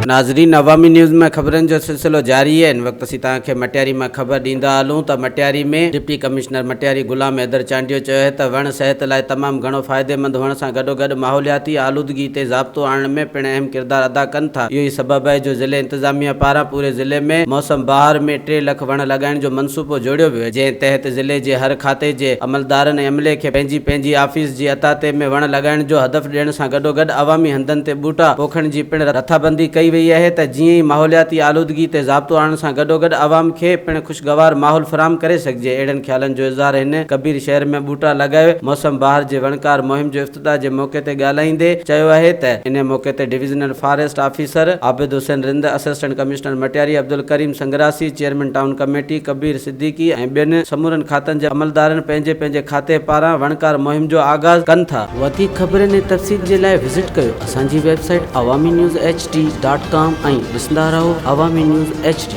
ناظرين عوامي نيوز ۾ خبرن جو سلسلو جاري آهي هن وقت اسين توهان کي مٽياري مان خبر ڏيندا هلون ته مٽياري ۾ ڊپٽي ڪمشنر مٽياري غلام حيدر چانڊيو چيو آهي ته وڻ صحت لاء تمام گهڻو فائديمند هئڻ سان گڏوگڏ ماحولياتي آلودگي تي ضابطو آڻڻ ۾ پڻ اهم ڪردار ادا ڪن ٿا اهو ئي سبب آهي جو ضلعي انتظاميه پاران پوري ضلعي ۾ موسم بهار ۾ ٽي لک وڻ لڳائڻ جو منصوبو جوڙيو ويو آهي جنهن تحت ضلعي جي هر کاتي جي عملدارن ۽ عملي کي پنهنجي پنهنجي آفيس جي اطاعتي ۾ وڻ لڳائڻ جو هدف ڏيڻ سان گڏوگڏ عوامي هنڌن تي ٻوٽا پوکڻ جي پڻ رٿابندي ڪئي وئي آهي ته جيئن ئي ماحولياتي آلودگي تي ضابطو آڻڻ سان گڏوگڏ عوام کي پڻ خوشگوار ماحول فراهم ڪري سگهجي. اهڙن خيالن جو اظهار هن ڪبير شهر ۾ ٻوٽا لڳائي موسم بهار جي وڻڪار مهم جو افتتاح جي موقعي تي ڳالهائيندي چيو آهي ته انهي موقعي تي divisional forest officer Abid Hussain Rind, assistant commissioner Matiari Abdulkarim Sangrasi, chairman town committee Kabir Siddiqui ۽ ٻين سمورن کاتن جي عملدارن پنهنجي پنهنجي کاتي پاران وڻڪار مهم جو آغاز ڪن ٿا. وڌيڪ خبرن ۽ تفصيل جي لاء وزٽ ڪيو اسان جي website Awami news H D dot com ۽ ڏسندا رهو عوامي نيوز ايڇ ڊي.